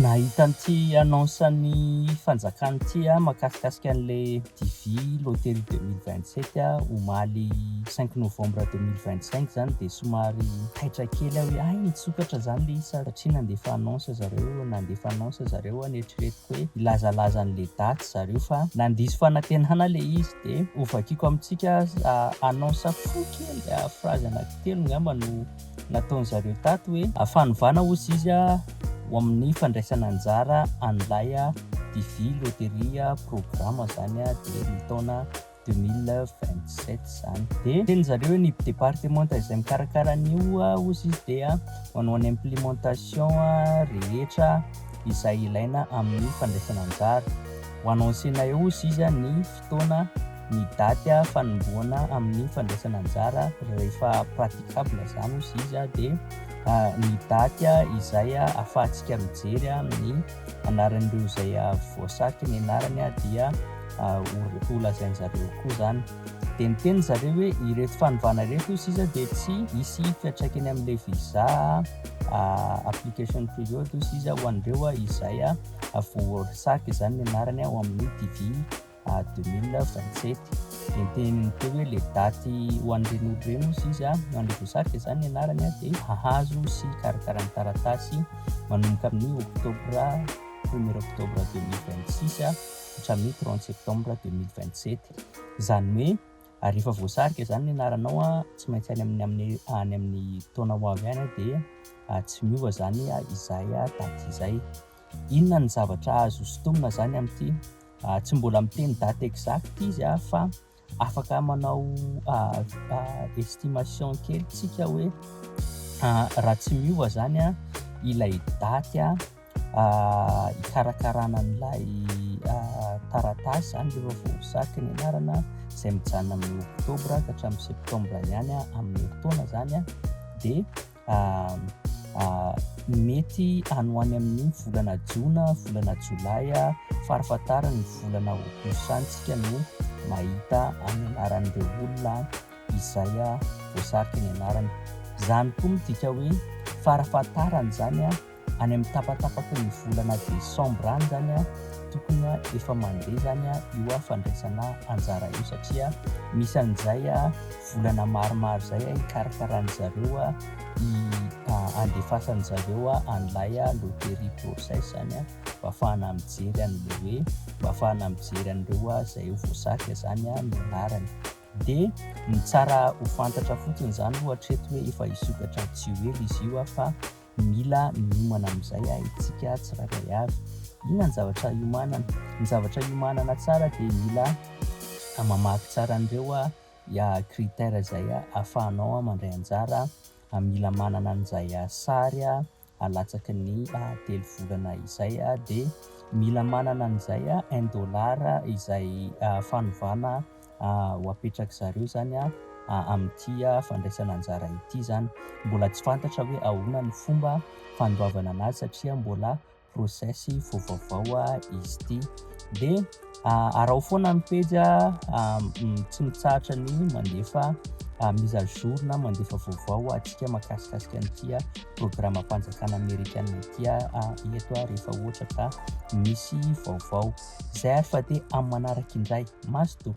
Nahita an'ity annonce ny fanjakana ity aho mahakasikasika an'ilay DV loterie 2027 omaly 5 novembre 2025 zany, dia somary taitra kely aho hoe ay, nitsokatra zany le izy satria nandefa annonce zareo. Nandefa annonce zareo, nieritreretiko hoe ilazalaza an'le daty zareo, fa nandiso fanantenana le izy. Dia hovakiko amintsika annonce fohy kely, phrase anankitelo ngamba no nataon zareo tato, hoe fanovana ozy izy ho amin'ny fandraisana anjara an'ilay DV loterie programme zany, dia ny taona 2027 zany. Dia teny zareo hoe ny département izay mikarakara an'io ozy izy dia manao ny implémentation rehetra izay ilaina amin'ny fandraisana anjara. Ho annoncena eo ozy izy ny fotoana, ny daty fanombohana amin'ny fandraisana anjara rehefa praticable zany ozy izy, dia ny daty izay ahafahantsika mijery ny anaran'ireo izay voasariky ny anarany dia ho lazain zareo koa zany. Dia niteny zareo hoe ireto fanovana ireto ozy izy dia tsy hisy fiantraikany amin'ilay visa application period ozy izy ho an'ireo izay voasariky zany ny anarany ao amin'ny DV 2027. Dia niteny teo hoe le daty ho an'ireny olo ireny ozy izy, ho an'ilay voasarika zany ny anarany, dia hahazo sy karakara ny taratasy manomboka amin'ny octobre, 1er octobre 2026 hatramin'ny 30 septembre 2027 zany. Hoe rehefa voasarika zany ny anaranao, tsy maintsy any amin'ny taona ho avy any, dia tsy miova zany izay daty izay. Inona ny zavatra azo sintomina zany amin'ity? Tsy mbola miteny date exacte izy fa afaka manao estimation kely tsika hoe raha tsy miova zany ilay daty hikarakarana an'ilay taratasy zany rehefa voasariky ny anarana, izay mijanona amin'ny oktobra ka hatramin'ny septambra ihany amin'ny herintaona zany, dia mety any ho any amin'ny volana jona, volana jolay, farafahatarany ny volana aogositra any tsika no mahita ny anaran'ireo olona izay voasariky ny anarany zany. Koa midika hoe farafahatarany zany any amin'ny tapatapaky ny volana desambra any zany tokony efa mandeha zany io fandraisana anjara io, satria misy an'izay volana maromaro zay hikarakaran zareo, andefasan zareo an'ilay loterie process zany mba ahafahana mijery an'le hoe mba ahafahana mijery an'ireo zay voasarika zany ny anarany. Dia ny tsara ho fantatra fotsiny zany ohatra eto hoe efa hisokatra tsy ho ela izy io fa mila miomana amin'izay itsika tsirairay avy. Inona ny zavatra iomanana? Ny zavatra iomanana tsara dia mila mamaky tsara an'ireo critère izay ahafahanao mandray anjara, mila manana an'izay sary alatsaky ny 3 volana izay, dia mila manana an'izay $1 izay fanovana ho apetraky zareo zany amin'ity fandraisana anjara ity zany. Mbola tsy fantatra hoe ahoana ny fomba fandoavana anazy satria mbola process vaovao izy ity. Dia araho foana ny pejy, tsy mitsahatra ny mandefa mise à jour na mandefa vaovao atsika mahakasikasika an'ity programme-mpanjakana amerikana ity eto rehefa ohatra ka misy vaovao izay ary. Fa dia amin'ny manaraka indray, mazotoa.